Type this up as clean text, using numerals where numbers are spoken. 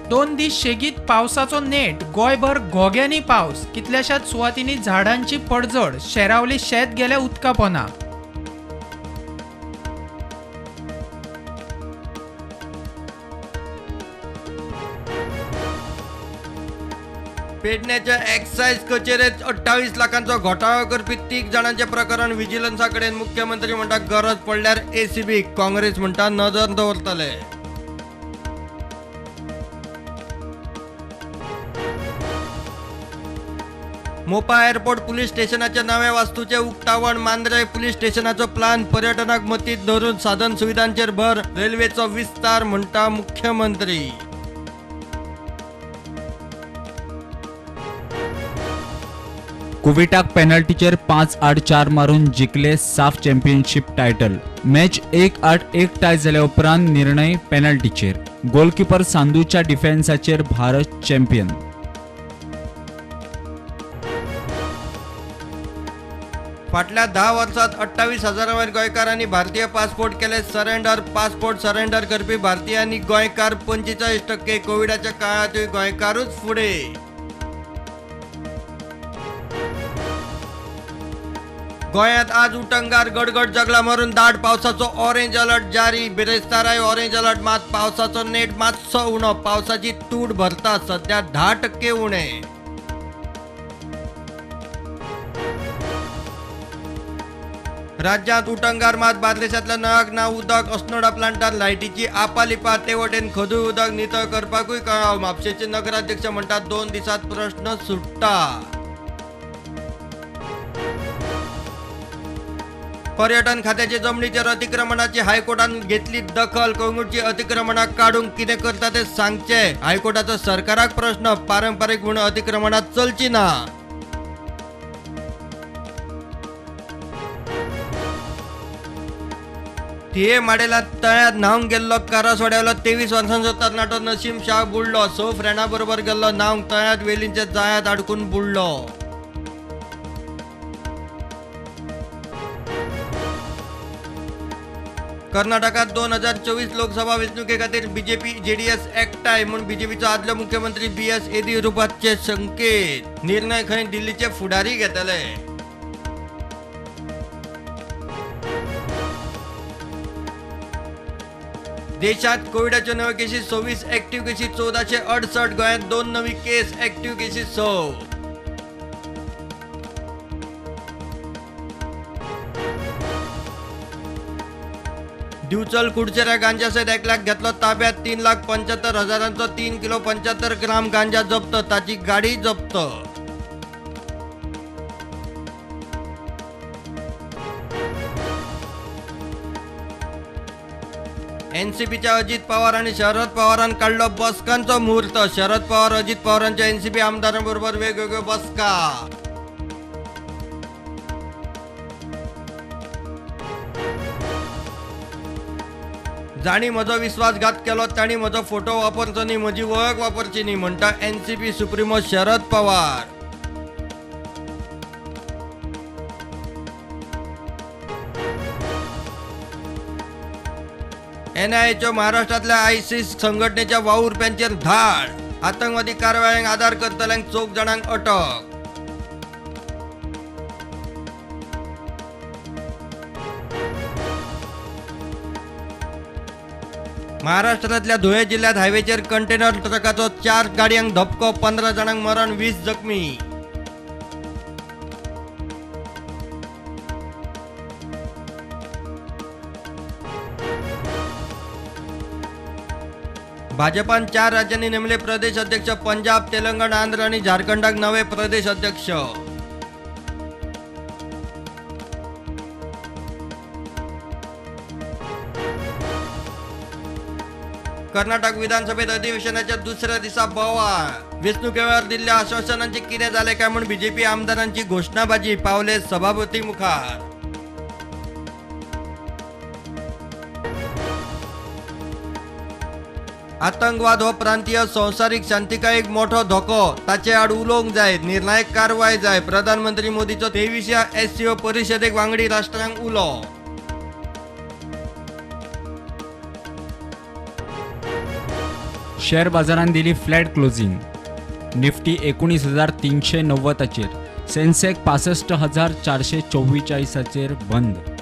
2 दीस शेगीत पावसाचो नेट, गोंयभर घोग्यांनी पावस, कितल्याशाच सुवातींनी झाडांची पडझड, शेरावली शेत गेले उदका पोना. पेडण्याच्या एक्सायज कचेरेत 28 लाखांचो घोटाळो करपी 3 जाणांचे प्रकरण विजिलन्सा कडेन. मुख्यमंत्री म्हणटा गरज पडल्यार एसीबी, काँग्रेस म्हणटा नदर दवरतले. मोपा एअरपोर्ट पुलीस स्टेशनाच्या नव्या वास्तूचे उक्तावण. मांद्रे पुलीस स्टेशनाचो प्लान पर्यटनाक मतीत धरून साधन सुविधांचेर भर, रेल्वेचो विस्तार म्हणटा मुख्यमंत्री. कुवेटाक पेनल्टीचेर 5-8-4 मारून जिखले साफ चॅम्पियनशीप टायटल. मॅच 1-8-1 टाय जाल्या उपरांत निर्णय पेनल्टीचेर. गोलकीपर सांधूच्या डिफेन्साचेर भारत चॅम्पियन. फाटल्या 10 वर्सात 28,000 वयर गोंयकारांनी भारतीय पासपोर्ट केले सरेंडर. पासपोर्ट सरेंडर करपी भारतीयांनी गोंयकार 45%. कोविडाच्या काळांतूय गोंयकारूच फुडें. गोंयांत आज उटंगार गडगड जगला मारून दाट पावसाचो ऑरेंज अलर्ट जारी. बिरेस्ताराय ऑरेंज अलर्ट, मात पावसाचो नेट मातसो उणो. पावसाची तूट भरता सध्या 10% उणे. राज्यांत उटंगार मात बार्देशांतल्या नळाक ना उदक. अस्नोडा प्लांटार लायटीची आपालिपा, ते वटेन खदूळ उदक नितळ करपाकूय कळाव. म्हापशेचे नगराध्यक्ष म्हणटात 2 दिसांत प्रश्न सुट्टा. पर्यटन खात्याचे जमनीचेर अतिक्रमणाची हायकोर्टान घेतली दखल. कळंगूटची अतिक्रमणां काडूंक कितें करता तें सांगचें. हायकोर्टाचो सरकाराक प्रश्न, पारंपारीक म्हूण अतिक्रमणां चलची ना. थिये माडेला तळ्यांत न्हावंक गेल्लो करासवाड्यावेलो 23 वर्सांचो तरणाटो नसीम शाह बुडलो. 6 फ्रेंडां बरोबर गेल्लो न्हावंक, तळ्यांत वेलींच्या जाळ्यांत आडकून बुडलो. कर्नाटकात 2024 लोकसभा वेंचणुके खातीर बीजेपी जेडीएस एकठांय म्हूण बीजेपीचो आदलो मुख्यमंत्री बीएस येदियुरप्पाचे संकेत. निर्णय खंय दिल्लीचे फुडारी घेतले. देशात कोविडाच्यो नव्यो केशी 26, ऍक्टिव्ह केशी 1468. गोंयांत 2 नवी केस, ऍक्टिव्ह केशी 6. दिवचल कुडचेऱ्या गांजा सयत 1 लाख घेतलो ताब्यात. 3,75,000 3 किलो 75 ग्राम गांजा जप्त, ताची गाडी जप्त. एनसीपीच्या अजित पवार आणि शरद पवारान काढलो बसकांचो मुहूर्त. शरद पवार अजित पवारांच्या एनसीपी आमदारांबरोबर वेगवेगळ्यो बसका. जाणी म्हजो विश्वासघात केलो ताणी म्हजो फोटो वापरचो न्ही, म्हजी वळख वापरची न्ही, म्हणटा एनसीपी सुप्रिमो शरद पवार. एनआयएच्यो महाराष्ट्रांतल्या आयसीस संघटनेच्या वावुरप्यांचेर धाड. आतंकवादी कारवायांक आदार करतल्यांक 4 जाणांक अटक. महाराष्ट्रांतल्या धुळे जिल्ह्यात हायवेचेर कंटेनर ट्रकाचो 4 गाडयांक धपको, 15 जाणांक मरण, 20 जखमी. भाजपान 4 राज्यांनी नेमले प्रदेश अध्यक्ष. पंजाब, तेलंगण, आंध्र आणि झारखंडाक नवे प्रदेश अध्यक्ष. कर्नाटक विधानसभेत अधिवेशनाच्या दुसऱ्या दिसा बोवाळ. वेंचणुकेवेळार दिल्ल्या आश्वासनांचे कितें जालें काय म्हूण बीजेपी आमदारांची घोशणाबाजी. पावले सभापती मुखार. आतंकवाद हो प्रांतीय संवसारीक शांतिकायेक मोठो धोको, ताचे आड उलोवंक जाय, निर्णायक कारवाय जाय. प्रधानमंत्री मोदीचो 23व्या एससीओ परिशदेक वांगडी राष्ट्रांक उलो. शेअर बाजारान दिली फ्लॅट क्लोजिंग. निफ्टी 19,390 सेन्सेक्स 65,444 बंद.